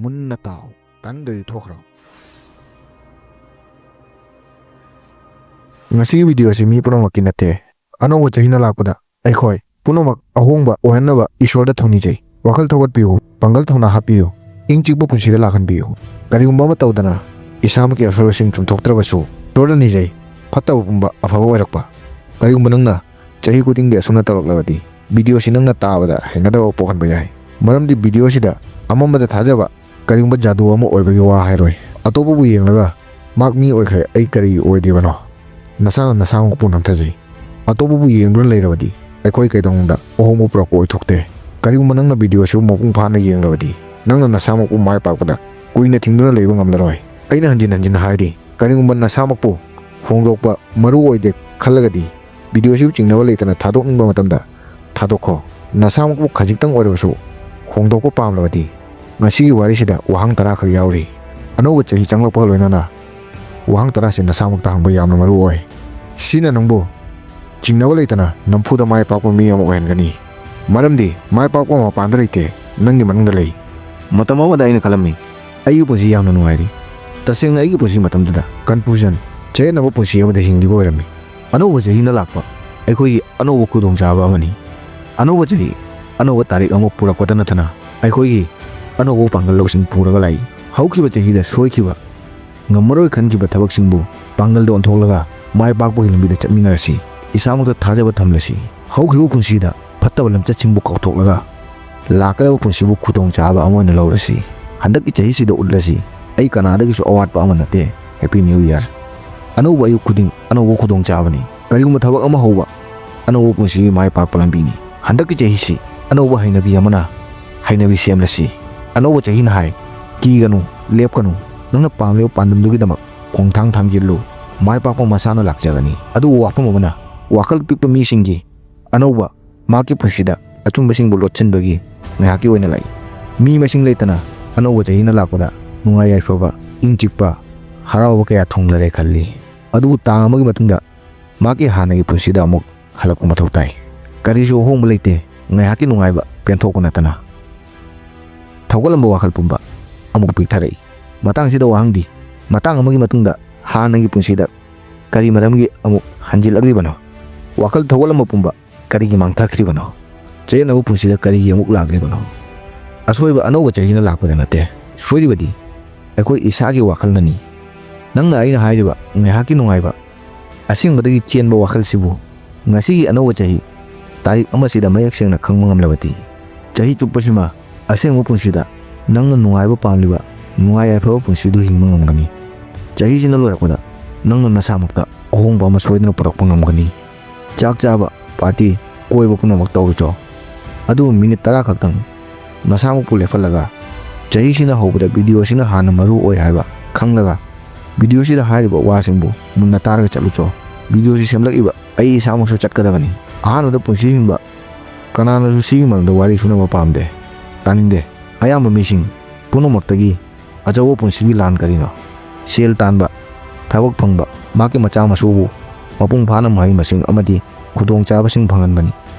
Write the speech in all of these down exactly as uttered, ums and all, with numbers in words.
ꯃꯨꯟꯅ ꯇꯥꯎ꯫ ꯇꯥꯅꯤꯡꯗ꯭ꯔꯗꯤ ꯊꯣꯛꯈ꯭ꯔꯣ꯫ ꯉꯁꯤꯒꯤ video ꯑꯁꯤ ꯃꯤ ꯄꯨꯝꯅꯃꯛꯀꯤ ꯅꯠꯇꯦ꯫ ꯑꯅꯧꯕ ꯆꯍꯤꯅ ꯂꯥꯛꯄꯗ ꯑꯩꯈꯣꯏ ꯄꯨꯝꯅꯃꯛ ꯑꯍꯣꯡꯕ ꯑꯣꯏꯍꯟꯅꯕ ꯏꯁꯣꯔꯗ ꯊꯧꯅꯤꯖꯩ꯫ ꯋꯥꯈꯜ ꯊꯧꯒꯠꯄꯤꯌꯨ, ꯄꯥꯡꯒꯜ ꯊꯧꯅꯥ ꯍꯥꯞꯄꯤꯌꯨ, ꯏꯪ ꯆꯤꯛꯄ ꯄꯨꯟꯁꯤꯗ ꯂꯥꯛꯍꯟꯕꯤꯌꯨ꯫ ꯀꯔꯤꯒꯨꯝꯕ ꯑꯃ ꯇꯧꯗꯅ ꯏꯁꯥꯃꯛꯀꯤ ꯑꯁꯣꯏꯕꯁꯤꯡ ꯆꯨꯝꯊꯣꯛꯇ꯭ꯔꯕꯁꯨ ꯏꯁꯣꯔꯗ ꯅꯤꯖꯩ, ꯐꯠꯇꯕ ꯄꯨꯝꯕ ꯑꯐꯕ ꯑꯣꯏꯔꯛꯄ꯫ ꯀꯔꯤꯒꯨꯝꯕ ꯅꯪꯅ ꯆꯍꯤ ꯈꯨꯗꯤꯡꯒꯤ ꯑꯁꯨꯝꯅ ꯇꯧꯔꯛꯂꯕꯗꯤ video ꯑꯁꯤ ꯅꯪꯅ ꯇꯥꯕꯗ ꯍꯩꯅꯗꯕ ꯄꯣꯛꯍꯟꯕ ꯌꯥꯏ꯫ ꯃꯔꯝꯗꯤ video ꯑꯁꯤꯗ ꯑꯃꯝꯕꯗ ꯊꯥꯖꯕ ꯀꯔꯤꯒꯨꯝꯕ ꯖꯥꯗꯨ ꯑꯃ ꯑꯣꯏꯕꯒꯤ ꯋꯥ ꯍꯥꯏꯔꯣꯏ꯫ ꯑꯇꯣꯞꯄꯕꯨ ꯌꯦꯡꯂꯒ ꯃꯍꯥꯛ ꯃꯤ ꯑꯣꯏꯈ꯭ꯔꯦ, ꯑꯩ ꯀꯔꯤ ꯑꯣꯏꯗ꯭ꯔꯤꯕꯅꯣ? ꯅꯁꯥꯅ ꯅꯁꯥꯃꯛꯄꯨ ꯅꯝꯊꯖꯩ꯫ ꯑꯇꯣꯞꯄꯕꯨ ꯌꯦꯡꯗꯨꯅ ꯂꯩꯔꯕꯗꯤ ꯑꯩꯈꯣꯏ ꯀꯩꯗꯧꯅꯨꯡꯗ ꯑꯍꯣꯡꯕ ꯄꯨꯔꯛꯄ ꯑꯣꯏꯊꯣꯛꯇꯦ꯫ ꯀꯔꯤꯒꯨꯝꯕ ꯅꯪꯅ video ꯑꯁꯤꯕꯨ ꯃꯄꯨꯡ ꯐꯥꯅ ꯌꯦꯡꯂꯕꯗꯤ ꯅꯪꯅ ꯅꯁꯥꯃꯛꯄꯨ ꯃꯥꯏ ꯄꯥꯛꯄꯗ ꯀꯨꯏꯅ ꯊꯤꯡꯗꯨꯅ ꯂꯩꯕ ꯉꯝꯂꯔꯣꯏ꯫ ꯑꯩꯅ ꯍꯟꯖꯤꯟ ꯍꯟꯖꯤꯟ ꯍꯥꯏꯔꯤ, ꯀꯔꯤꯒꯨꯝꯕ ꯅꯁꯥꯃꯛꯄꯨ ꯍꯣꯡꯗꯣꯛꯄ ꯃꯔꯨ ꯑꯣꯏꯗꯦ ꯈꯜꯂꯒꯗꯤ video ꯑꯁꯤꯕꯨ ꯆꯤꯡꯅꯕ ꯂꯩꯇꯅ ꯊꯥꯗꯣꯛꯅꯤꯡꯕ ꯃꯇꯝꯗ ꯊꯥꯗꯣꯛꯈꯣ꯫ ꯅꯁꯥꯃꯛꯄꯨ ꯈꯖꯤꯛꯇꯪ ꯑꯣꯏꯔꯕꯁꯨ ꯍꯣꯡꯗꯣꯛꯄ ꯄꯥꯝꯂꯕꯗꯤ ꯉꯁꯤꯒꯤ ꯋꯥꯔꯤꯁꯤꯗ ꯋꯥꯍꯪ ꯇꯔꯥ ꯈꯛ ꯌꯥꯎꯔꯤ꯫ ꯑꯅꯧꯕ ꯆꯍꯤ ꯆꯪꯂꯛꯄꯒ ꯂꯣꯏꯅꯅ ꯋꯥꯍꯪ ꯇꯔꯥꯁꯤ ꯅꯁꯥꯃꯛꯇ ꯍꯪꯕ ꯌꯥꯝꯅ ꯃꯔꯨ ꯑꯣꯏ꯫ ꯁꯤꯅ ꯅꯪꯕꯨ ꯆꯤꯡꯅꯕ ꯂꯩꯇꯅ ꯅꯝꯐꯨꯗ ꯃꯥꯏ ꯄꯥꯛꯄ ꯃꯤ ꯑꯃ ꯑꯣꯏꯍꯟꯒꯅꯤ꯫ ꯃꯔꯝꯗꯤ ꯃꯥꯏ ꯄꯥꯛꯄ ꯃꯄꯥꯟꯗ ꯂꯩꯇꯦ, ꯅꯪꯒꯤ ꯃꯅꯨꯡꯗ ꯂꯩ꯫ ꯃꯇꯝ ꯑꯃꯗ ꯑꯩꯅ ꯈꯜꯂꯝꯃꯤ, ꯑꯩꯒꯤ ꯄꯨꯟꯁꯤ ꯌꯥꯝꯅ ꯅꯨꯡꯉꯥꯏꯔꯤ꯫ ꯇꯁꯦꯡꯅ ꯑꯩꯒꯤ ꯄꯨꯟꯁꯤ ꯃꯇꯝꯗꯨꯗ confusion, ꯆꯌꯦꯠꯅꯕ ꯄꯨꯟꯁꯤ ꯑꯃꯗ ꯍꯤꯡꯂꯤꯕ ꯑꯣꯏꯔꯝꯃꯤ꯫ ꯑꯅꯧꯕ ꯆꯍꯤꯅ ꯂꯥꯛꯄ ꯑꯩꯈꯣꯏꯒꯤ ꯑꯅꯧꯕ ꯈꯨꯗꯣꯡꯆꯥꯕ ꯑꯃꯅꯤ꯫ ꯑꯅꯧꯕ ꯆꯍꯤ, ꯑꯅꯧꯕ ꯇꯥꯔꯤꯛ ꯑꯃ ꯄꯨꯔꯛꯄꯗ ꯅꯠꯇꯅ ꯑꯩꯈꯣꯏꯒꯤ ꯑꯅꯧꯕ ꯄꯥꯡꯒꯜ ꯂꯧꯁꯤꯡ ꯄꯨꯔꯒ ꯂꯥꯛꯏ꯫ ꯍꯧꯈꯤꯕ ꯆꯍꯤꯗ ꯁꯣꯏꯈꯤꯕ, ꯉꯝꯃꯔꯣꯏ ꯈꯟꯈꯤꯕ ꯊꯕꯛꯁꯤꯡꯕꯨ ꯄꯥꯡꯒꯜꯗ ꯑꯣꯟꯊꯣꯛꯂꯒ ꯃꯥꯏ ꯄꯥꯛꯄꯒꯤ ꯂꯝꯕꯤꯗ ꯆꯠꯃꯤꯟꯅꯔꯁꯤ꯫ ꯏꯁꯥꯃꯛꯇ ꯊꯥꯖꯕ ꯊꯝꯂꯁꯤ꯫ ꯍꯧꯈꯤꯕ ꯄꯨꯟꯁꯤꯗ ꯐꯠꯇꯕ ꯂꯝꯆꯠꯁꯤꯡꯕꯨ ꯀꯥꯎꯊꯣꯛꯂꯒ ꯂꯥꯛꯀꯗꯕ ꯄꯨꯟꯁꯤꯕꯨ ꯈꯨꯗꯣꯡꯆꯥꯕ ꯑꯃ ꯑꯣꯏꯅ ꯂꯧꯔꯁꯤ꯫ ꯍꯟꯗꯛꯀꯤ ꯆꯍꯤꯁꯤꯗ ꯎꯠꯂꯁꯤ, ꯑꯩ ꯀꯅꯥꯗꯒꯤꯁꯨ ꯑꯋꯥꯠꯄ ꯑꯃ ꯅꯠꯇꯦ꯫ Happy New Year꯫ ꯑꯅꯧꯕ ꯑꯌꯨꯛ ꯈꯨꯗꯤꯡ ꯑꯅꯧꯕ ꯈꯨꯗꯣꯡꯆꯥꯕꯅꯤ꯫ ꯀꯔꯤꯒꯨꯝꯕ ꯊꯕꯛ ꯑꯃ ꯍꯧꯕ, ꯑꯅꯧꯕ ꯄꯨꯟꯁꯤꯒꯤ ꯃꯥꯏ ꯄꯥꯛꯄ ꯂꯝꯕꯤꯅꯤ꯫ ꯍꯟꯗꯛꯀꯤ ꯆꯍꯤꯁꯤ ꯑꯅꯧꯕ ꯍꯩꯅꯕꯤ ꯑꯃꯅ ꯍꯩꯅꯕꯤ ꯁꯦꯝꯂꯁꯤ꯫ ꯑꯅꯧꯕ ꯆꯍꯤꯅ ꯍꯥꯏ, ꯀꯤꯒꯅꯨ, ꯂꯦꯞꯀꯅꯨ, ꯅꯪꯅ ꯄꯥꯝꯂꯤꯕ ꯄꯥꯟꯗꯝꯗꯨꯒꯤꯗꯃꯛ ꯈꯣꯡꯊꯥꯡ ꯊꯥꯡꯖꯤꯜꯂꯨ꯫ ꯃꯥꯏ ꯄꯥꯛꯄ ꯃꯁꯥꯅ ꯂꯥꯛꯆꯒꯅꯤ꯫ ꯑꯗꯨꯕꯨ ꯋꯥꯐꯝ ꯑꯃꯅ, ꯋꯥꯈꯜ ꯄꯤꯛꯄ ꯃꯤꯁꯤꯡꯒꯤ ꯑꯅꯧꯕ ꯃꯍꯥꯛꯀꯤ ꯄꯨꯟꯁꯤꯗ ꯑꯆꯨꯝꯕꯁꯤꯡꯕꯨ ꯂꯣꯠꯁꯤꯟꯕꯒꯤ ꯉꯥꯏꯍꯥꯛꯀꯤ ꯑꯣꯏꯅ ꯂꯥꯛꯏ꯫ ꯃꯤ ꯃꯁꯤꯡ ꯂꯩꯇꯅ ꯑꯅꯧꯕ ꯆꯍꯤꯅ ꯂꯥꯛꯄꯗ ꯅꯨꯡꯉꯥꯏ ꯌꯥꯏꯐꯕ, ꯏꯪ ꯆꯤꯛꯄ, ꯍꯔꯥꯎꯕ ꯀꯌꯥ ꯊꯨꯡꯂꯔꯦ ꯈꯜꯂꯤ꯫ ꯑꯗꯨꯕꯨ ꯇꯥꯡ ꯑꯃꯒꯤ ꯃꯇꯨꯡꯗ ꯃꯍꯥꯛꯀꯤ ꯍꯥꯟꯅꯒꯤ ꯄꯨꯟꯁꯤꯗ ꯑꯃꯨꯛ ꯍꯜꯂꯛꯄ ꯃꯊꯧ ꯇꯥꯏ꯫ ꯀꯔꯤꯁꯨ ꯑꯍꯣꯡꯕ ꯂꯩꯇꯦ, ꯉꯥꯏꯍꯥꯛꯀꯤ ꯅꯨꯡꯉꯥꯏꯕ ꯄꯦꯟꯊꯣꯛꯄ ꯅꯠꯇꯅ꯫ ꯊꯧꯒꯠꯂꯝꯕ ꯋꯥꯈꯜ ꯄꯨꯝꯕ ꯑꯃꯨꯛ ꯄꯤꯛꯊꯔꯛꯏ꯫ ꯃꯇꯥꯡꯁꯤꯗ ꯋꯥꯍꯪꯗꯤ, ꯃꯇꯥꯡ ꯑꯃꯒꯤ ꯃꯇꯨꯡꯗ ꯍꯥꯟꯅꯒꯤ ꯄꯨꯟꯁꯤꯗ ꯀꯔꯤ ꯃꯔꯝꯒꯤ ꯑꯃꯨꯛ ꯍꯟꯖꯤꯜꯂꯛꯂꯤꯕꯅꯣ? ꯋꯥꯈꯜ ꯊꯧꯒꯠꯂꯝꯕ ꯄꯨꯝꯕ ꯀꯔꯤꯒꯤ ꯃꯥꯡꯊꯈ꯭ꯔꯤꯕꯅꯣ? ꯆꯌꯦꯠꯅꯕ ꯄꯨꯟꯁꯤꯗ ꯀꯔꯤꯒꯤ ꯑꯃꯨꯛ ꯂꯥꯛꯂꯤꯕꯅꯣ? ꯑꯁꯣꯏꯕ ꯑꯅꯧꯕ ꯆꯍꯤꯅ ꯂꯥꯛꯄꯗ ꯅꯠꯇꯦ, ꯁꯣꯏꯔꯤꯕꯗꯤ ꯑꯩꯈꯣꯏ ꯏꯁꯥꯒꯤ ꯋꯥꯈꯜꯅꯅꯤ꯫ ꯅꯪꯅ ꯑꯩꯅ ꯍꯥꯏꯔꯤꯕ ꯉꯥꯏꯍꯥꯛꯀꯤ ꯅꯨꯡꯉꯥꯏꯕ, ꯑꯁꯦꯡꯕꯗꯒꯤ ꯆꯦꯟꯕ ꯋꯥꯈꯜꯁꯤꯕꯨ ꯉꯁꯤꯒꯤ ꯑꯅꯧꯕ ꯆꯍꯤ ꯇꯥꯔꯤꯛ ꯑꯃꯁꯤꯗ ꯃꯌꯦꯛ ꯁꯦꯡꯅ ꯈꯪꯕ ꯉꯝꯂꯕꯗꯤ, ꯆꯍꯤ ꯆꯨꯞꯄꯁꯤꯃ ꯑꯁꯦꯡꯕ ꯄꯨꯟꯁꯤꯗ ꯅꯪꯅ ꯅꯨꯡꯉꯥꯏꯕ ꯄꯥꯝꯂꯤꯕ ꯅꯨꯡꯉꯥꯏ ꯌꯥꯏꯐꯕ ꯄꯨꯟꯁꯤꯗꯨ ꯍꯤꯡꯕ ꯉꯝꯒꯅꯤ꯫ ꯆꯍꯤꯁꯤꯅ ꯂꯣꯏꯔꯛꯄꯗ ꯅꯪꯅ ꯅꯁꯥꯃꯛꯇ ꯑꯍꯣꯡꯕ ꯑꯃ ꯁꯣꯏꯗꯅ ꯄꯨꯔꯛꯄ ꯉꯝꯒꯅꯤ꯫ ꯆꯥꯛ ꯆꯥꯕ, ꯄꯥꯔꯇꯤ, ꯀꯣꯏꯕ ꯄꯨꯝꯅꯃꯛ ꯇꯧꯔꯨꯆꯣ꯫ ꯑꯗꯨꯕꯨ ꯃꯤꯅꯤꯠ ꯇꯔꯥ ꯈꯛꯇꯪ ꯅꯁꯥꯃꯛꯄꯨ ꯂꯦꯞꯍꯜꯂꯒ, ꯆꯍꯤꯁꯤꯅ ꯍꯧꯕꯗ ꯚꯤꯗꯤꯑꯣꯁꯤꯅ ꯍꯥꯟꯅ ꯃꯔꯨ ꯑꯣꯏ ꯍꯥꯏꯕ ꯈꯪꯂꯒ, ꯚꯤꯗꯤꯑꯣꯁꯤꯗ ꯍꯥꯏꯔꯤꯕ ꯋꯥꯁꯤꯡꯕꯨ ꯃꯨꯟꯅ ꯇꯥꯔꯒ ꯆꯠꯂꯨꯆꯣ꯫ ꯚꯤꯗꯤꯑꯣꯁꯤ ꯁꯦꯝꯂꯛꯏꯕ ꯑꯩ ꯏꯁꯥꯃꯛꯁꯨ ꯆꯠꯀꯗꯕꯅꯤ꯫ ꯑꯍꯥꯟꯕꯗ ꯄꯨꯟꯁꯤ ꯍꯤꯡꯕ ꯀꯅꯥꯅꯁꯨ ꯁꯤꯒꯤ ꯃꯔꯝꯗ ꯋꯥꯔꯤ ꯁꯨꯅꯕ ꯄꯥꯝꯗꯦ, ꯇꯥꯅꯤꯡꯗꯦ꯫ ꯑꯌꯥꯝꯕ ꯃꯤꯁꯤꯡ ꯄꯨꯝꯅꯃꯛꯇꯒꯤ ꯑꯆꯧꯕ ꯄꯨꯟꯁꯤꯒꯤ ꯂꯥꯟ ꯀꯔꯤꯅꯣ? ꯁꯦꯜ ꯇꯥꯟꯕ, ꯊꯕꯛ ꯐꯪꯕ, ꯃꯍꯥꯛꯀꯤ ꯃꯆꯥ ꯃꯁꯨꯕꯨ ꯃꯄꯨꯡ ꯐꯥꯅ ꯃꯍꯩ ꯃꯁꯤꯡ ꯑꯃꯗꯤ ꯈꯨꯗꯣꯡꯆꯥꯕꯁꯤꯡ ꯐꯪꯍꯟꯕꯅꯤ꯫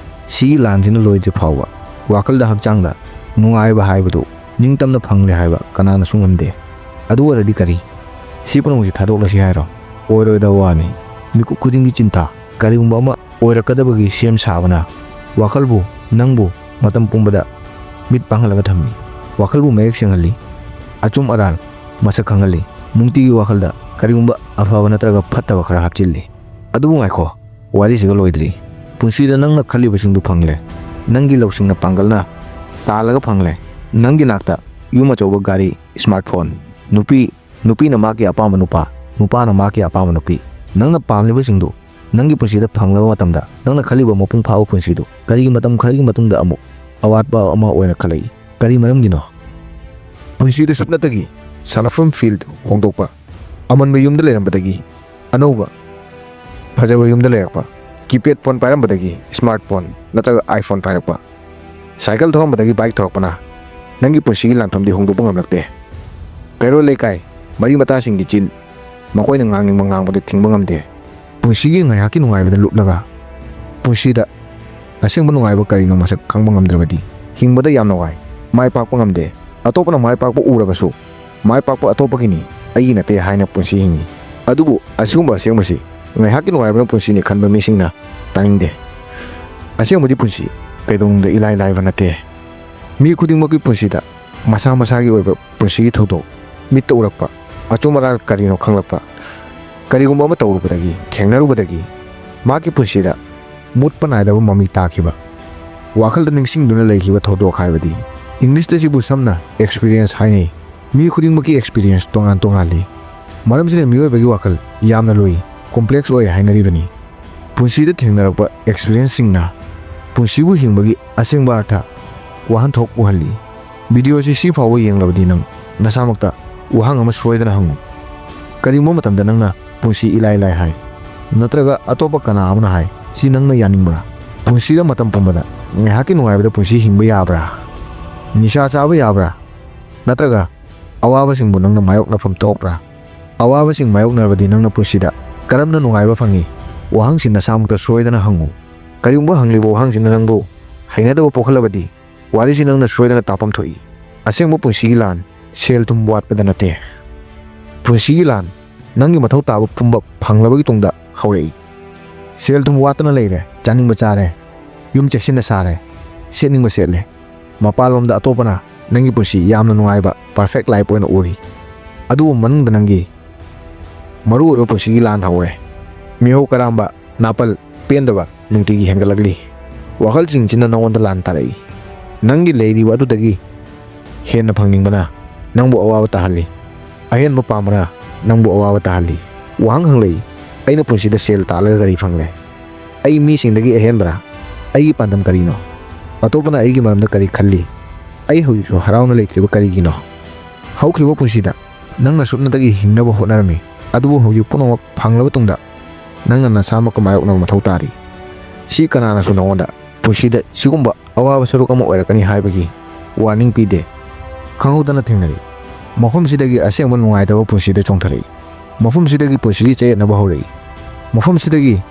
ꯁꯤꯒꯤ ꯂꯥꯟꯁꯤꯅ ꯂꯣꯏꯗ꯭ꯔꯤ ꯐꯥꯎꯕ ꯋꯥꯈꯜꯗ, ꯍꯛꯆꯥꯡꯗ ꯅꯨꯡꯉꯥꯏꯕ ꯍꯥꯏꯕꯗꯨ ꯅꯤꯡꯇꯝꯅ ꯐꯪꯂꯦ ꯍꯥꯏꯕ ꯀꯅꯥꯅꯁꯨ ꯉꯝꯗꯦ꯫ ꯑꯗꯨ ꯑꯣꯏꯔꯗꯤ ꯀꯔꯤ? ꯁꯤ ꯄꯨꯝꯅꯃꯛꯁꯤ ꯊꯥꯗꯣꯛꯂꯁꯤ ꯍꯥꯏꯔꯣ? ꯑꯣꯏꯔꯣꯏꯗꯕ ꯋꯥꯅꯤ꯫ ꯃꯤꯀꯨꯞ ꯈꯨꯗꯤꯡꯒꯤ ꯆꯤꯟꯊꯥ꯫ ꯀꯔꯤꯒꯨꯝꯕ ꯑꯃ ꯑꯣꯏꯔꯛꯀꯗꯕꯒꯤ ꯁꯦꯝ ꯁꯥꯕꯅ ꯋꯥꯈꯜꯕꯨ, ꯅꯪꯕꯨ ꯃꯇꯝ ꯄꯨꯝꯕꯗ ꯃꯤꯠ ꯄꯥꯡꯍꯜꯂꯒ ꯊꯝꯃꯤ꯫ ꯋꯥꯈꯜꯕꯨ ꯃꯌꯦꯛ ꯁꯦꯡꯍꯜꯂꯤ꯫ ꯑꯆꯨꯝ ꯑꯔꯥꯟ ꯃꯁꯛ ꯈꯪꯍꯜꯂꯤ꯫ ꯅꯨꯡꯇꯤꯒꯤ ꯋꯥꯈꯜꯗ ꯀꯔꯤꯒꯨꯝꯕ ꯑꯐꯕ ꯅꯠꯇ꯭ꯔꯒ ꯐꯠꯇꯕ ꯈꯔ ꯍꯥꯞꯆꯤꯜꯂꯤ꯫ ꯑꯗꯨꯕꯨ ꯉꯥꯏꯈꯣ, ꯋꯥꯔꯤꯁꯤꯒ ꯂꯣꯏꯗ꯭ꯔꯤ꯫ ꯄꯨꯟꯁꯤꯗ ꯅꯪꯅ ꯈꯜꯂꯤꯕꯁꯤꯡꯗꯨ ꯐꯪꯂꯦ꯫ ꯅꯪꯒꯤ ꯂꯧꯁꯤꯡꯅ ꯄꯥꯡꯒꯜꯅ ꯇꯥꯜꯂꯒ ꯐꯪꯂꯦ꯫ ꯅꯪꯒꯤ ꯅꯥꯛꯇ ꯌꯨꯝ ꯑꯆꯧꯕ, ꯒꯥꯔꯤ, ꯁ꯭ꯃꯥꯔꯠꯐꯣꯟ, ꯅꯨꯄꯤ, ꯅꯨꯄꯤꯅ ꯃꯥꯒꯤ ꯑꯄꯥꯝꯕ ꯅꯨꯄꯥ, ꯅꯨꯄꯥꯅ ꯃꯥꯒꯤ ꯑꯄꯥꯝꯕ ꯅꯨꯄꯤ꯫ ꯅꯪꯅ ꯄꯥꯝꯂꯤꯕꯁꯤꯡꯗꯨ ꯅꯪꯒꯤ ꯄꯨꯟꯁꯤꯗ ꯐꯪꯂꯕ ꯃꯇꯝꯗ, ꯅꯪꯅ ꯈꯜꯂꯤꯕ ꯃꯄꯨꯡ ꯐꯥꯕ ꯄꯨꯟꯁꯤꯗꯨ ꯀꯔꯤꯒꯤ ꯃꯇꯝ ꯈꯔꯒꯤ ꯃꯇꯨꯡꯗ ꯑꯃꯨꯛ ꯑꯋꯥꯠꯄ ꯑꯃ ꯑꯣꯏꯅ ꯈꯜꯂꯛꯏ? ꯀꯔꯤ ꯃꯔꯝꯒꯤꯅꯣ? ꯄꯨꯟꯁꯤꯗ ꯁꯨꯞꯅꯇꯒꯤ ꯁꯥꯟꯅꯐꯝ, ꯐꯤꯜꯗ ꯍꯣꯡꯗꯣꯛꯄ, ꯑꯃꯟꯕ ꯌꯨꯝꯗ ꯂꯩꯔꯝꯕꯗꯒꯤ ꯑꯅꯧꯕ ꯐꯖꯕ ꯌꯨꯝꯗ ꯂꯩꯔꯛꯄ, ꯀꯤꯄꯦꯗ ꯐꯣꯟ ꯄꯥꯏꯔꯝꯕꯗꯒꯤ ꯁ꯭ꯃꯥꯔꯠ ꯐꯣꯟ ꯅꯠꯇ꯭ꯔꯒ ꯑꯥꯏꯐꯣꯟ ꯄꯥꯏꯔꯛꯄ, ꯁꯥꯏꯀꯜ ꯊꯧꯔꯝꯕꯗꯒꯤ ꯕꯥꯏꯛ ꯊꯧꯔꯛꯄꯅ ꯅꯪꯒꯤ ꯄꯨꯟꯁꯤꯒꯤ ꯂꯥꯟꯐꯝꯗꯤ ꯍꯣꯡꯗꯣꯛꯄ ꯉꯝꯂꯛꯇꯦ꯫ ꯀꯩꯔꯣꯜ ꯂꯩꯀꯥꯏ, ꯃꯔꯤ ꯃꯇꯥꯁꯤꯡꯒꯤ ꯆꯤꯟ, ꯃꯈꯣꯏꯅ ꯉꯥꯡꯅꯤꯡꯕ ꯉꯥꯡꯕꯗ ꯊꯤꯡꯕ ꯉꯝꯗꯦ꯫ ꯄꯨꯟꯁꯤꯒꯤ ꯉꯥꯏꯍꯥꯛꯀꯤ ꯅꯨꯡꯉꯥꯏꯕꯗ ꯂꯨꯞꯂꯒ, ꯄꯨꯟꯁꯤꯗ ꯑꯁꯦꯡꯕ ꯅꯨꯡꯉꯥꯏꯕ ꯀꯔꯤꯅꯣ ꯃꯁꯛ ꯈꯪꯕ ꯉꯝꯗ꯭ꯔꯕꯗꯤ, ꯍꯤꯡꯕꯗ ꯌꯥꯝꯅ ꯋꯥꯏ, ꯃꯥꯏ ꯄꯥꯛꯄ ꯉꯝꯗꯦ꯫ ꯑꯇꯣꯞꯄꯅ ꯃꯥꯏ ꯄꯥꯛꯄ ꯎꯔꯕꯁꯨ, "ꯃꯥꯏ ꯄꯥꯛꯄ ꯑꯇꯣꯞꯄꯒꯤꯅꯤ, ꯑꯩꯒꯤ ꯅꯠꯇꯦ" ꯍꯥꯏꯅ ꯄꯨꯟꯁꯤ ꯍꯤꯡꯉꯤ꯫ ꯑꯗꯨꯕꯨ ꯑꯁꯤꯒꯨꯝꯕ ꯑꯁꯦꯡꯕꯁꯤ ꯉꯥꯏꯍꯥꯛꯀꯤ ꯅꯨꯡꯉꯥꯏꯕꯅ ꯄꯨꯟꯁꯤꯅꯤ ꯈꯟꯕ ꯃꯤꯁꯤꯡꯅ ꯇꯥꯅꯤꯡꯗꯦ꯫ ꯑꯁꯦꯡꯕꯗꯤ ꯄꯨꯟꯁꯤ ꯀꯩꯗꯧꯅꯨꯡꯗ ꯏꯂꯥꯏ ꯂꯥꯏꯕ ꯅꯠꯇꯦ꯫ ꯃꯤ ꯈꯨꯗꯤꯡꯃꯛꯀꯤ ꯄꯨꯟꯁꯤꯗ ꯃꯁꯥ ꯃꯁꯥꯒꯤ ꯑꯣꯏꯕ ꯄꯨꯟꯁꯤꯒꯤ ꯊꯧꯗꯣꯛ, ꯃꯤꯠꯇ ꯎꯔꯛꯄ, ꯑꯆꯨꯝ ꯑꯔꯥꯟ ꯀꯔꯤꯅꯣ ꯈꯪꯂꯛꯄ, ꯀꯔꯤꯒꯨꯝꯕ ꯑꯃ ꯇꯧꯔꯨꯕꯗꯒꯤ, ꯊꯦꯡꯅꯔꯨꯕꯗꯒꯤ ꯃꯍꯥꯛꯀꯤ ꯄꯨꯟꯁꯤꯗ ꯃꯨꯠꯄ ꯅꯥꯏꯗꯕ ꯃꯃꯤ ꯇꯥꯈꯤꯕ, ꯋꯥꯈꯜꯗ ꯅꯤꯡꯁꯤꯡꯗꯨꯅ ꯂꯩꯈꯤꯕ ꯊꯧꯗꯣꯛ ꯍꯥꯏꯕꯗꯤ Englishꯇ ꯁꯤꯕꯨ ꯁꯝꯅ experience ꯍꯥꯏꯅꯩ꯫ ꯃꯤ ꯈꯨꯗꯤꯡꯃꯛꯀꯤ experience ꯇꯣꯉꯥꯟ ꯇꯣꯉꯥꯜꯂꯤ꯫ ꯃꯔꯝꯁꯤꯅ ꯃꯤꯑꯣꯏꯕꯒꯤ ꯋꯥꯈꯜ ꯌꯥꯝꯅ ꯂꯨꯏ, complex ꯑꯣꯏ ꯍꯥꯏꯅꯔꯤꯕꯅꯤ꯫ ꯄꯨꯟꯁꯤꯗ ꯊꯦꯡꯅꯔꯛꯄ experienceꯁꯤꯡꯅ ꯄꯨꯟꯁꯤꯕꯨ ꯍꯤꯡꯕꯒꯤ ꯑꯁꯦꯡꯕ ꯑꯔꯊ ꯋꯥꯍꯟꯊꯣꯛ ꯎꯍꯜꯂꯤ꯫ Videoꯁꯤ ꯁꯤ ꯐꯥꯎꯕ ꯌꯦꯡꯂꯕꯗꯤ ꯅꯪ ꯅꯁꯥꯃꯛꯇ ꯋꯥꯍꯪ ꯑꯃ ꯁꯣꯏꯗꯅ ꯍꯪꯉꯨ꯫ ꯀꯔꯤꯒꯨꯝꯕ ꯃꯇꯝꯗ ꯅꯪꯅ "ꯄꯨꯟꯁꯤ ꯏꯂꯥꯏ ꯂꯥꯏ" ꯍꯥꯏ, ꯅꯠꯇ꯭ꯔꯒ ꯑꯇꯣꯞꯄ ꯀꯅꯥ ꯑꯃꯅ ꯍꯥꯏ, ꯁꯤ ꯅꯪꯅ ꯌꯥꯅꯤꯡꯕ꯭ꯔꯥ? ꯄꯨꯟꯁꯤꯗ ꯃꯇꯝ ꯄꯨꯝꯕꯗ ꯉꯥꯏꯍꯥꯛꯀꯤ ꯅꯨꯡꯉꯥꯏꯕꯗ ꯄꯨꯟꯁꯤ ꯍꯤꯡꯕ ꯌꯥꯕ꯭ꯔꯥ? ꯅꯤꯁꯥ ꯆꯥꯕ ꯌꯥꯕ꯭ꯔꯥ? ꯅꯠꯇ꯭ꯔꯒ ꯑꯋꯥꯕꯁꯤꯡꯕꯨ ꯅꯪꯅ ꯃꯥꯌꯣꯛꯅꯐꯝ ꯊꯣꯛꯄ꯭ꯔꯥ? ꯑꯋꯥꯕꯁꯤꯡ ꯃꯥꯌꯣꯛꯅꯔꯕꯗꯤ ꯅꯪꯅ ꯄꯨꯟꯁꯤꯗ ꯀꯔꯝꯅ ꯅꯨꯡꯉꯥꯏꯕ ꯐꯪꯏ? ꯋꯥꯍꯪꯁꯤ ꯅꯁꯥꯃꯛꯇ ꯁꯣꯏꯗꯅ ꯍꯪꯉꯨ꯫ ꯀꯔꯤꯒꯨꯝꯕ ꯍꯪꯂꯤꯕ ꯋꯥꯍꯪꯁꯤꯅ ꯅꯪꯕꯨ ꯍꯩꯅꯗꯕ ꯄꯣꯛꯍꯜꯂꯕꯗꯤ, ꯋꯥꯔꯤꯁꯤ ꯅꯪꯅ ꯁꯣꯏꯗꯅ ꯇꯥꯐꯝ ꯊꯣꯛꯏ꯫ ꯑꯁꯦꯡꯕ ꯄꯨꯟꯁꯤꯒꯤ ꯂꯥꯟ ꯁꯦꯜ ꯊꯨꯝ ꯋꯥꯠꯄꯗ ꯅꯠꯇꯦ꯫ ꯄꯨꯟꯁꯤꯒꯤ ꯂꯥꯟ ꯅꯪꯒꯤ ꯃꯊꯧ ꯇꯥꯕ ꯄꯨꯝꯕ ꯐꯪꯂꯕꯒꯤ ꯇꯨꯡꯗ ꯍꯧꯔꯛꯏ꯫ ꯁꯦꯜ ꯊꯨꯝ ꯋꯥꯠꯇꯅ ꯂꯩꯔꯦ, ꯆꯥꯅꯤꯡꯕ ꯆꯥꯔꯦ, ꯌꯨꯝ ꯆꯦꯛꯁꯤꯟꯅ ꯁꯥꯔꯦ, ꯁꯦꯠꯅꯤꯡꯕ ꯁꯦꯠꯂꯦ꯫ ꯃꯄꯥꯟꯂꯣꯝꯗ ꯑꯇꯣꯞꯄꯅ ꯅꯪꯒꯤ ꯄꯨꯟꯁꯤ ꯌꯥꯝꯅ ꯅꯨꯡꯉꯥꯏꯕ, perfect life ꯑꯣꯏꯅ ꯎꯔꯤ꯫ ꯑꯗꯨꯕꯨ ꯃꯅꯨꯡꯗ ꯅꯪꯒꯤ ꯃꯔꯨꯑꯣꯏꯕ ꯄꯨꯟꯁꯤꯒꯤ ꯂꯥꯟ ꯍꯧꯔꯦ꯫ ꯃꯤꯍꯧ ꯀꯔꯥꯝꯕ, ꯅꯥꯄꯜ ꯄꯦꯟꯗꯕ ꯅꯨꯡꯇꯤꯒꯤ ꯍꯦꯟꯒꯠꯂꯛꯂꯤ꯫ ꯋꯥꯈꯜꯁꯤꯡꯁꯤꯅ ꯅꯉꯣꯟꯗ ꯂꯥꯟ ꯇꯥꯔꯛꯏ꯫ ꯅꯪꯒꯤ ꯂꯩꯔꯤꯕ ꯑꯗꯨꯗꯒꯤ ꯍꯦꯟꯅ ꯐꯪꯅꯤꯡꯕꯅ ꯅꯪꯕꯨ ꯑꯋꯥꯕ ꯇꯥꯍꯜꯂꯤ꯫ ꯑꯍꯦꯟꯕ ꯄꯥꯝꯕꯅ ꯅꯪꯕꯨ ꯑꯋꯥꯕ ꯇꯥꯍꯜꯂꯤ꯫ ꯋꯥꯍꯪ ꯍꯪꯂꯛꯏ, "ꯑꯩꯅ ꯄꯨꯟꯁꯤꯗ ꯁꯦꯜ ꯇꯥꯜꯂꯒ ꯀꯔꯤ ꯐꯪꯂꯦ? ꯑꯩ ꯃꯤꯁꯤꯡꯗꯒꯤ ꯑꯍꯦꯟꯕ꯭ꯔꯥ? ꯑꯩꯒꯤ ꯄꯥꯟꯗꯝ ꯀꯔꯤꯅꯣ? ꯑꯇꯣꯞꯄꯅ ꯑꯩꯒꯤ ꯃꯔꯝꯗ ꯀꯔꯤ ꯈꯜꯂꯤ? ꯑꯩ ꯍꯧꯖꯤꯛꯁꯨ ꯍꯔꯥꯎꯅ ꯂꯩꯇ꯭ꯔꯤꯕ ꯀꯔꯤꯒꯤꯅꯣ?" ꯍꯧꯈꯤꯕ ꯄꯨꯟꯁꯤꯗ ꯅꯪꯅ ꯁꯨꯞꯅꯇꯒꯤ ꯍꯤꯡꯅꯕ ꯍꯣꯠꯅꯔꯝꯃꯤ, ꯑꯗꯨꯕꯨ ꯍꯧꯖꯤꯛ ꯄꯨꯝꯅꯃꯛ ꯐꯪꯂꯕ ꯇꯨꯡꯗ ꯅꯪꯅ ꯅꯁꯥꯃꯛꯀ ꯃꯥꯌꯣꯛꯅꯕ ꯃꯊꯧ ꯇꯥꯔꯤ꯫ ꯁꯤ ꯀꯅꯥꯅꯁꯨ ꯅꯉꯣꯟꯗ ꯄꯨꯟꯁꯤꯗ ꯁꯤꯒꯨꯝꯕ ꯑꯋꯥꯕ ꯁꯔꯨꯛ ꯑꯃ ꯑꯣꯏꯔꯛꯀꯅꯤ ꯍꯥꯏꯕꯒꯤ warning ꯄꯤꯗꯦ꯫ ꯈꯪꯍꯧꯗꯅ ꯊꯦꯡꯅꯔꯤ꯫ ꯃꯐꯝꯁꯤꯗꯒꯤ ꯑꯁꯦꯡꯕ ꯅꯨꯡꯉꯥꯏꯇꯕ ꯄꯨꯟꯁꯤꯗ ꯆꯣꯡꯊꯔꯛꯏ꯫ ꯃꯐꯝꯁꯤꯗꯒꯤ ꯄꯨꯟꯁꯤꯒꯤ ꯆꯌꯦꯠꯅꯕ ꯍꯧꯔꯛꯏ꯫ ꯃꯐꯝꯁꯤꯗꯒꯤ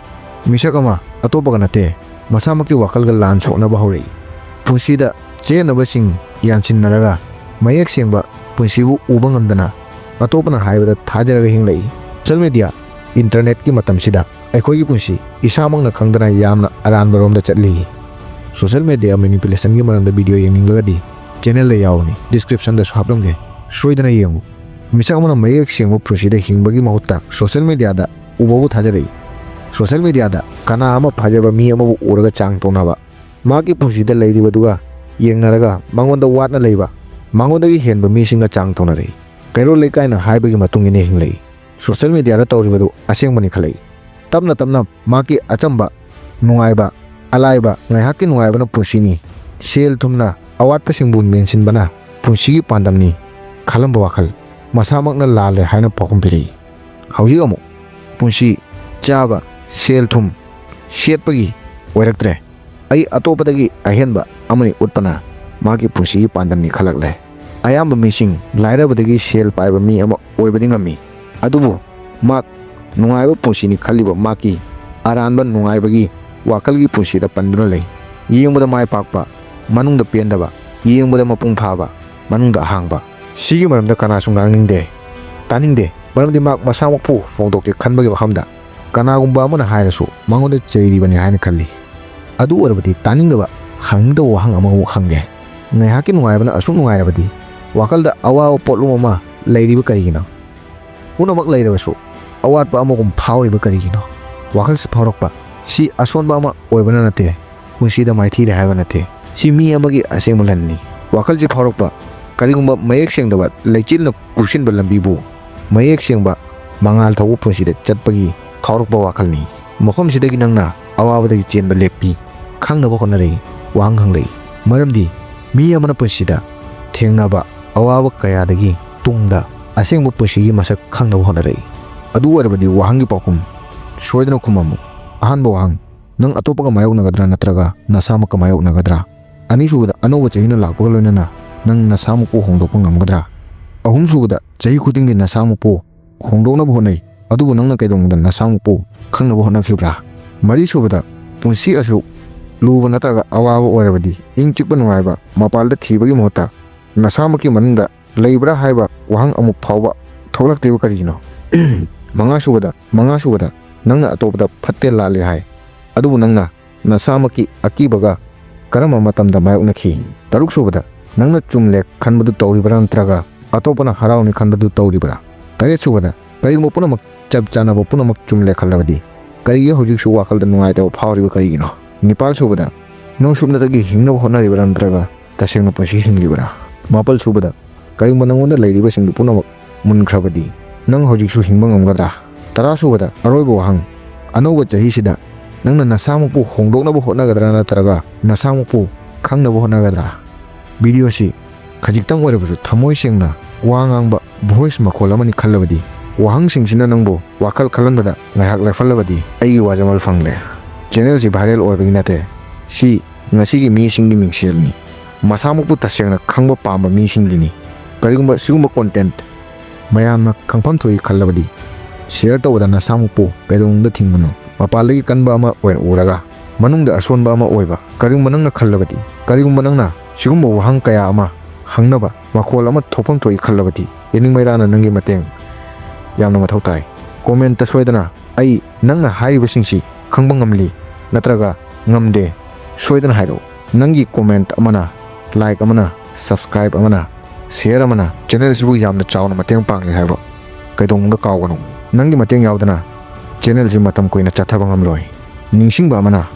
ꯃꯤꯁꯛ ꯑꯃ ꯑꯇꯣꯞꯄꯒ ꯅꯠꯇꯦ, ꯃꯁꯥꯃꯛꯀꯤ ꯋꯥꯈꯜꯒ ꯂꯥꯟ ꯁꯣꯛꯅꯕ ꯍꯧꯔꯛꯏ꯫ ꯄꯨꯟꯁꯤꯗ ꯆꯌꯦꯠꯅꯕꯁꯤꯡ ꯌꯥꯟꯁꯤꯟꯅꯔꯒ ꯃꯌꯦꯛ ꯁꯦꯡꯕ ꯄꯨꯟꯁꯤꯕꯨ ꯎꯕ ꯉꯝꯗꯅ ꯑꯇꯣꯞꯄꯅ ꯍꯥꯏꯕꯗ ꯊꯥꯖꯔꯒ ꯍꯤꯡꯂꯛꯏ꯫ ꯁꯣꯁꯦꯜ ꯃꯦꯗꯤꯌꯥ, ꯏꯟꯇꯔꯅꯦꯠꯀꯤ ꯃꯇꯝꯁꯤꯗ ꯑꯩꯈꯣꯏꯒꯤ ꯄꯨꯟꯁꯤ ꯏꯁꯥꯃꯛꯅ ꯈꯪꯗꯅ ꯌꯥꯝꯅ ꯑꯔꯥꯟꯕ ꯔꯣꯝꯗ ꯆꯠꯂꯤ꯫ ꯁꯣꯁꯦꯜ ꯃꯦꯗꯤꯌꯥ ꯃꯦꯅꯤꯄꯨꯂꯦꯁꯟꯒꯤ ꯃꯔꯝꯗ ꯚꯤꯗꯤꯑꯣ ꯌꯦꯡꯅꯤꯡꯂꯒꯗꯤ ꯆꯦꯅꯦꯜꯗ ꯌꯥꯎꯕꯅꯤ, ꯗꯤꯁꯀ꯭ꯔꯤꯞꯁꯟꯗꯁꯨ ꯍꯥꯞꯂꯝꯒꯦ, ꯁꯣꯏꯗꯅ ꯌꯦꯡꯉꯨ꯫ ꯃꯤꯁꯛ ꯑꯃꯅ ꯃꯌꯦꯛ ꯁꯦꯡꯕ ꯄꯨꯟꯁꯤꯗ ꯍꯤꯡꯕꯒꯤ ꯃꯍꯨꯠꯇ ꯁꯣꯁꯦꯜ ꯃꯦꯗꯤꯌꯥꯗ ꯎꯕꯕꯨ ꯊꯥꯖꯔꯛꯏ꯫ ꯁꯣꯁꯦꯜ ꯃꯦꯗꯤꯌꯥꯗ ꯀꯅꯥ ꯑꯃ ꯐꯖꯕ ꯃꯤ ꯑꯃꯕꯨ ꯎꯔꯒ ꯆꯥꯡ ꯇꯧꯅꯕ, ꯃꯍꯥꯛꯀꯤ ꯄꯨꯟꯁꯤꯗ ꯂꯩꯔꯤꯕꯗꯨꯒ ꯌꯦꯡꯅꯔꯒ ꯃꯉꯣꯟꯗ ꯋꯥꯠꯅ ꯂꯩꯕ, ꯃꯉꯣꯟꯗꯒꯤ ꯍꯦꯟꯕ ꯃꯤꯁꯤꯡꯒ ꯆꯥꯡ ꯇꯧꯅꯔꯛꯏ꯫ ꯀꯩꯔꯣꯜ ꯂꯩꯀꯥꯏꯅ ꯍꯥꯏꯕꯒꯤ ꯃꯇꯨꯡ ꯏꯟꯅ ꯍꯤꯡꯂꯛꯏ꯫ ꯁꯣꯁꯦꯜ ꯃꯦꯗꯤꯌꯥꯗ ꯇꯧꯔꯤꯕꯗꯨ ꯑꯁꯦꯡꯕꯅꯤ ꯈꯜꯂꯛꯏ꯫ ꯇꯞꯅ ꯇꯞꯅ ꯃꯍꯥꯛꯀꯤ ꯑꯆꯝꯕ, ꯅꯨꯡꯉꯥꯏꯕ, ꯑꯂꯥꯏꯕ, ꯉꯥꯏꯍꯥꯛꯀꯤ ꯅꯨꯡꯉꯥꯏꯕꯅ ꯄꯨꯟꯁꯤꯅꯤ, ꯁꯦꯜ ꯊꯨꯝꯅ ꯑꯋꯥꯠꯄꯁꯤꯡꯕꯨ ꯃꯦꯟꯁꯤꯟꯕꯅ ꯄꯨꯟꯁꯤꯒꯤ ꯄꯥꯟꯗꯝꯅꯤ ꯈꯜꯂꯝꯕ ꯋꯥꯈꯜ ꯃꯁꯥꯃꯛꯅ ꯂꯥꯜꯂꯦ ꯍꯥꯏꯅ ꯄꯥꯎꯈꯨꯝ ꯄꯤꯔꯛꯏ꯫ ꯍꯧꯖꯤꯛ ꯑꯃꯨꯛ ꯄꯨꯟꯁꯤ, ꯆꯥꯕ, ꯁꯦꯜ ꯊꯨꯝ, ꯁꯦꯠꯄꯒꯤ ꯑꯣꯏꯔꯛꯇ꯭ꯔꯦ꯫ ꯑꯩ ꯑꯇꯣꯞꯄꯗꯒꯤ ꯑꯍꯦꯟꯕ ꯑꯃꯅꯤ ꯎꯠꯄꯅ ꯃꯍꯥꯛꯀꯤ ꯄꯨꯟꯁꯤꯒꯤ ꯄꯥꯟꯗꯝꯅꯤ ꯈꯜꯂꯛꯂꯦ꯫ ꯑꯌꯥꯝꯕ ꯃꯤꯁꯤꯡ ꯂꯥꯏꯔꯕꯗꯒꯤ ꯁꯦꯜ ꯄꯥꯏꯕ ꯃꯤ ꯑꯃ ꯑꯣꯏꯕꯗꯤ ꯉꯝꯃꯤ, ꯑꯗꯨꯕꯨ ꯃꯍꯥꯛ ꯅꯨꯡꯉꯥꯏꯕ ꯄꯨꯟꯁꯤꯅꯤ ꯈꯜꯂꯤꯕ ꯃꯍꯥꯛꯀꯤ ꯑꯔꯥꯟꯕ ꯅꯨꯡꯉꯥꯏꯕꯒꯤ ꯋꯥꯈꯜꯒꯤ ꯄꯨꯟꯁꯤꯗ ꯄꯟꯗꯨꯅ ꯂꯩ꯫ ꯌꯦꯡꯕꯗ ꯃꯥꯏ ꯄꯥꯛꯄ, ꯃꯅꯨꯡꯗ ꯄꯦꯟꯗꯕ, ꯌꯦꯡꯕꯗ ꯃꯄꯨꯡ ꯐꯥꯕ, ꯃꯅꯨꯡꯗ ꯑꯍꯥꯡꯕ꯫ ꯁꯤꯒꯤ ꯃꯔꯝꯗ ꯀꯅꯥꯁꯨ ꯉꯥꯡꯅꯤꯡꯗꯦ, ꯇꯥꯅꯤꯡꯗꯦ, ꯃꯔꯝꯗꯤ ꯃꯍꯥꯛ ꯃꯁꯥꯃꯛꯄꯨ ꯐꯣꯡꯗꯣꯛꯀꯦ ꯈꯟꯕꯒꯤ ꯋꯥꯐꯝꯗ ꯀꯅꯥꯒꯨꯝꯕ ꯑꯃꯅ ꯍꯥꯏꯔꯁꯨ ꯃꯉꯣꯟꯗ ꯆꯩꯔꯤꯕꯅꯤ ꯍꯥꯏꯅ ꯈꯜꯂꯤ꯫ ꯑꯗꯨ ꯑꯣꯏꯔꯕꯗꯤ ꯇꯥꯅꯤꯡꯗꯕ, ꯍꯪꯅꯤꯡꯗꯕ ꯋꯥꯍꯪ ꯑꯃꯕꯨ ꯍꯪꯒꯦ꯫ ꯉꯥꯏꯍꯥꯛꯀꯤ ꯅꯨꯡꯉꯥꯏꯕꯅ ꯑꯁꯨꯛ ꯅꯨꯡꯉꯥꯏꯔꯕꯗꯤ ꯋꯥꯈꯜꯗ ꯑꯋꯥꯕ ꯄꯣꯠꯂꯨꯝ ꯑꯃ ꯂꯩꯔꯤꯕ ꯀꯔꯤꯒꯤꯅꯣ? ꯄꯨꯝꯅꯃꯛ ꯂꯩꯔꯕꯁꯨ ꯑꯋꯥꯠꯄ ꯑꯃꯒꯨꯝ ꯐꯥꯎꯔꯤꯕ ꯀꯔꯤꯒꯤꯅꯣ? ꯋꯥꯈꯜ ꯐꯥꯎꯔꯛꯄ, ꯁꯤ ꯑꯁꯣꯟꯕ ꯑꯃ ꯑꯣꯏꯕꯅ ꯅꯠꯇꯦ, ꯄꯨꯟꯁꯤꯗ ꯃꯥꯏꯊꯤꯔꯦ ꯍꯥꯏꯕ ꯅꯠꯇꯦ꯫ ꯁꯤ ꯃꯤ ꯑꯃꯒꯤ ꯑꯁꯦꯡꯕ ꯂꯟꯅꯤ꯫ ꯋꯥꯈꯜꯁꯤ ꯐꯥꯎꯔꯛꯄ, ꯀꯔꯤꯒꯨꯝꯕ ꯃꯌꯦꯛ ꯁꯦꯡꯗꯕ ꯂꯩꯆꯤꯜꯅ ꯀꯨꯞꯁꯤꯟꯕ ꯂꯝꯕꯤꯕꯨ ꯃꯌꯦꯛ ꯁꯦꯡꯕ ꯃꯉꯥꯜ ꯊꯧꯕ ꯄꯨꯟꯁꯤꯗ ꯆꯠꯄꯒꯤ ꯐꯥꯎꯔꯛꯄ ꯋꯥꯈꯜꯅꯤ꯫ ꯃꯐꯝꯁꯤꯗꯒꯤ ꯅꯪꯅ ꯑꯋꯥꯕꯗꯒꯤ ꯆꯦꯟꯕ ꯂꯦꯞꯄꯤ꯫ ꯈꯪꯅꯕ ꯍꯣꯠꯅꯔꯛꯏ꯫ ꯋꯥꯍꯪ ꯍꯪꯂꯛꯏ꯫ ꯃꯔꯝꯗꯤ ꯃꯤ ꯑꯃꯅ ꯄꯨꯟꯁꯤꯗ ꯊꯦꯡꯅꯕ ꯑꯋꯥꯕ ꯀꯌꯥꯗꯒꯤ ꯇꯨꯡꯗ ꯑꯁꯦꯡꯕ ꯄꯨꯟꯁꯤꯒꯤ ꯃꯁꯛ ꯈꯪꯅꯕ ꯍꯣꯠꯅꯔꯛꯏ꯫ ꯑꯗꯨ ꯑꯣꯏꯔꯕꯗꯤ ꯋꯥꯍꯪꯒꯤ ꯄꯥꯎꯈꯨꯝ ꯁꯣꯏꯗꯅ ꯈꯨꯝꯃꯝꯃꯨ꯫ ꯑꯍꯥꯟꯕ ꯋꯥꯍꯪ, ꯅꯪ ꯑꯇꯣꯞꯄꯒ ꯃꯥꯌꯣꯛꯅꯒꯗ꯭ꯔꯥ ꯅꯠꯇ꯭ꯔꯒ ꯅꯁꯥꯃꯛꯀ ꯃꯥꯌꯣꯛꯅꯒꯗ꯭ꯔꯥ? ꯑꯅꯤꯁꯨꯕꯗ, ꯑꯅꯧꯕ ꯆꯍꯤꯅ ꯂꯥꯛꯄꯒ ꯂꯣꯏꯅꯅ ꯅꯪ ꯅꯁꯥꯃꯛꯄꯨ ꯍꯣꯡꯗꯣꯛꯄ ꯉꯝꯒꯗ꯭ꯔꯥ? ꯑꯍꯨꯝꯁꯨꯕꯗ, ꯆꯍꯤ ꯈꯨꯗꯤꯡꯒꯤ ꯅꯁꯥꯃꯛꯄꯨ ꯍꯣꯡꯗꯣꯛꯅꯕ ꯍꯣꯠꯅꯩ, ꯑꯗꯨꯕꯨ ꯅꯪꯅ ꯀꯩꯗꯧꯅꯨꯡꯗ ꯅꯁꯥꯃꯛꯄꯨ ꯈꯪꯅꯕ ꯍꯣꯠꯅꯈꯤꯕ꯭ꯔꯥ? ꯃꯔꯤꯁꯨꯕꯗ, ꯄꯨꯟꯁꯤ ꯑꯁꯨꯛ ꯂꯨꯕ ꯅꯠꯇ꯭ꯔꯒ ꯑꯋꯥꯕ ꯑꯣꯏꯔꯕꯗꯤ ꯏꯪ ꯆꯤꯛꯄ ꯅꯨꯡꯉꯥꯏꯕ ꯃꯄꯥꯟꯗ ꯊꯤꯕꯒꯤ ꯃꯍꯨꯠꯇ ꯅꯁꯥꯃꯛꯀꯤ ꯃꯅꯨꯡꯗ ꯂꯩꯕ꯭ꯔꯥ ꯍꯥꯏꯕ ꯋꯥꯍꯪ ꯑꯃꯨꯛ ꯐꯥꯎꯕ ꯊꯣꯛꯂꯛꯇ꯭ꯔꯤꯕ ꯀꯔꯤꯒꯤꯅꯣ? ꯃꯉꯥ ꯁꯨꯕꯗ, ꯃꯉꯥ ꯁꯨꯕꯗ, ꯅꯪꯅ ꯑꯇꯣꯞꯄꯗ ꯐꯠꯇꯦ ꯂꯥꯜꯂꯦ ꯍꯥꯏ, ꯑꯗꯨꯕꯨ ꯅꯪꯅ ꯅꯁꯥꯃꯛꯀꯤ ꯑꯀꯤꯕꯒ ꯀꯔꯝꯕ ꯃꯇꯝꯗ ꯃꯥꯌꯣꯛꯅꯈꯤ? ꯇꯔꯨꯛ ꯁꯨꯕꯗ, ꯅꯪꯅ ꯆꯨꯝꯂꯦ ꯈꯟꯕꯗꯨ ꯇꯧꯔꯤꯕ꯭ꯔꯥ ꯅꯠꯇ꯭ꯔꯒ ꯑꯇꯣꯞꯄꯅ ꯍꯔꯥꯎꯅꯤ ꯈꯟꯕꯗꯨ ꯇꯧꯔꯤꯕ꯭ꯔꯥ? ꯇꯔꯦꯠ ꯁꯨꯕꯗ, ꯀꯔꯤꯒꯨꯝꯕ ꯄꯨꯝꯅꯃꯛ ꯆꯞ ꯆꯥꯅꯕ ꯄꯨꯝꯅꯃꯛ ꯆꯨꯝꯂꯦ ꯈꯜꯂꯕꯗꯤ ꯀꯔꯤꯒꯤ ꯍꯧꯖꯤꯛꯁꯨ ꯋꯥꯈꯜꯗ ꯅꯨꯡꯉꯥꯏꯇꯕ ꯐꯥꯎꯔꯤꯕ ꯀꯔꯤꯒꯤꯅꯣ? ꯅꯤꯄꯥꯜ ꯁꯨꯕꯗ, ꯅꯪ ꯁꯨꯞꯅꯇꯒꯤ ꯍꯤꯡꯅꯕ ꯍꯣꯠꯅꯔꯤꯕ꯭ꯔꯥ ꯅꯠꯇ꯭ꯔꯒ ꯇꯁꯦꯡꯅ ꯄꯨꯟꯁꯤ ꯍꯤꯡꯂꯤꯕ꯭ꯔꯥ? ꯃꯥꯄꯜ ꯁꯨꯕꯗ, ꯀꯔꯤꯒꯨꯝꯕ ꯅꯪꯉꯣꯟꯗ ꯂꯩꯔꯤꯕꯁꯤꯡꯗꯨ ꯄꯨꯝꯅꯃꯛ ꯃꯨꯟꯈ꯭ꯔꯕꯗꯤ ꯅꯪ ꯍꯧꯖꯤꯛꯁꯨ ꯍꯤꯡꯕ ꯉꯝꯒꯗ꯭ꯔꯥ? ꯇꯔꯥ ꯁꯨꯕꯗ, ꯑꯔꯣꯏꯕ ꯋꯥꯍꯪ, ꯑꯅꯧꯕ ꯆꯍꯤꯁꯤꯗ ꯅꯪꯅ ꯅꯁꯥꯃꯛꯄꯨ ꯍꯣꯡꯗꯣꯛꯅꯕ ꯍꯣꯠꯅꯒꯗ꯭ꯔꯥ ꯅꯠꯇ꯭ꯔꯒ ꯅꯁꯥꯃꯛꯄꯨ ꯈꯪꯅꯕ ꯍꯣꯠꯅꯒꯗ꯭ꯔꯥ? ꯚꯤꯗꯤꯑꯣꯁꯤ ꯈꯖꯤꯛꯇꯪ ꯑꯣꯏꯔꯕꯁꯨ ꯊꯃꯣꯏ ꯁꯦꯡꯅ ꯋꯥ ꯉꯥꯡꯕ voice ꯃꯈꯣꯜ ꯑꯃꯅꯤ ꯈꯜꯂꯕꯗꯤ ꯋꯥꯍꯪꯁꯤꯡꯁꯤꯅ ꯅꯪꯕꯨ ꯋꯥꯈꯜ ꯈꯜꯍꯟꯕꯗ ꯉꯥꯏꯍꯥꯛ ꯂꯦꯞꯍꯜꯂꯕꯗꯤ ꯑꯩꯒꯤ ꯋꯥꯖꯃꯜ ꯐꯪꯂꯦ꯫ ꯆꯦꯅꯦꯜꯁꯤ viral ꯑꯣꯏꯕꯒꯤ ꯅꯠꯇꯦ꯫ ꯁꯤ ꯉꯁꯤꯒꯤ ꯃꯤꯁꯤꯡꯒꯤ ꯃꯤꯡꯁꯦꯜꯅꯤ꯫ ꯃꯁꯥꯃꯛꯄꯨ ꯇꯁꯦꯡꯅ ꯈꯪꯕ ꯄꯥꯝꯕ ꯃꯤꯁꯤꯡꯒꯤꯅꯤ꯫ ꯀꯔꯤꯒꯨꯝꯕ ꯁꯤꯒꯨꯝꯕ content ꯃꯌꯥꯝꯅ ꯈꯪꯐꯝ ꯊꯣꯛꯏ ꯈꯜꯂꯕꯗꯤ share ꯇꯧꯕꯗ ꯅꯁꯥꯃꯛꯄꯨ ꯀꯩꯗꯧꯅꯨꯡꯗ ꯊꯤꯡꯒꯅꯨ꯫ ꯃꯄꯥꯟꯗꯒꯤ ꯀꯟꯕ ꯑꯃ ꯑꯣꯏꯅ ꯎꯔꯒ ꯃꯅꯨꯡꯗ ꯑꯁꯣꯟꯕ ꯑꯃ ꯑꯣꯏꯕ ꯀꯔꯤꯒꯨꯝꯕ ꯅꯪꯅ ꯈꯜꯂꯕꯗꯤ, ꯀꯔꯤꯒꯨꯝꯕ ꯅꯪꯅ ꯁꯤꯒꯨꯝꯕ ꯋꯥꯍꯪ ꯀꯌꯥ ꯑꯃ ꯍꯪꯅꯕ ꯃꯈꯣꯜ ꯑꯃ ꯊꯣꯛꯐꯝ ꯊꯣꯛꯏ ꯈꯜꯂꯕꯗꯤ ꯌꯦꯅꯤꯡ ꯃꯩꯔꯥꯅ ꯅꯪꯒꯤ ꯃꯇꯦꯡ ꯌꯥꯝꯅ ꯃꯊꯧ ꯇꯥꯏ꯫ Comment ꯁꯣꯏꯗꯅ "ꯑꯩ ꯅꯪꯅ ꯍꯥꯏꯔꯤꯕꯁꯤꯡꯁꯤ ꯈꯪꯕ ꯉꯝꯂꯤ" ꯅꯠꯇ꯭ꯔꯒ "ꯉꯝꯗꯦ" ꯁꯣꯏꯗꯅ ꯍꯥꯏꯔꯛꯎ꯫ ꯅꯪꯒꯤ comment ꯑꯃꯅ, like ꯑꯃꯅ, subscribe ꯑꯃꯅ, share ꯑꯃꯅ ꯆꯦꯅꯦꯜꯁꯤꯕꯨ ꯌꯥꯝꯅ ꯆꯥꯎꯅ ꯃꯇꯦꯡ ꯄꯥꯡꯂꯤ ꯍꯥꯏꯕ ꯀꯩꯗꯧꯅꯨꯡꯗ ꯀꯥꯎꯒꯅꯨ꯫ ꯅꯪꯒꯤ ꯃꯇꯦꯡ ꯌꯥꯎꯗꯅ ꯆꯦꯅꯦꯜꯁꯤ ꯃꯇꯝ ꯀꯨꯏꯅ ꯆꯠꯊꯕ ꯉꯝꯂꯣꯏ꯫ ꯅꯤꯡꯁꯤꯡꯕ ꯑꯃꯅ,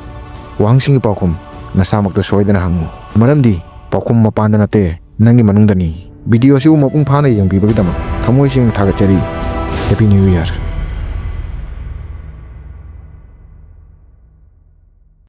ꯋꯥꯍꯪꯁꯤꯡꯒꯤ ꯄꯥꯎꯈꯨꯝ ꯅꯁꯥꯃꯛꯇ ꯁꯣꯏꯗꯅ ꯍꯪꯉꯨ, ꯃꯔꯝꯗꯤ ꯄꯥꯎꯈꯨꯝ ꯃꯄꯥꯟꯗ ꯅꯠꯇꯦ, ꯅꯪꯒꯤ ꯃꯅꯨꯡꯗꯅꯤ꯫ ꯚꯤꯗꯤꯑꯣ ꯑꯁꯤꯕꯨ ꯃꯄꯨꯡ ꯐꯥꯅ ꯌꯦꯡꯕꯤꯕꯒꯤꯗꯃꯛ ꯊꯃꯣꯏ ꯁꯦꯡꯅ ꯊꯥꯒꯠꯆꯔꯤ꯫ Happy New Year!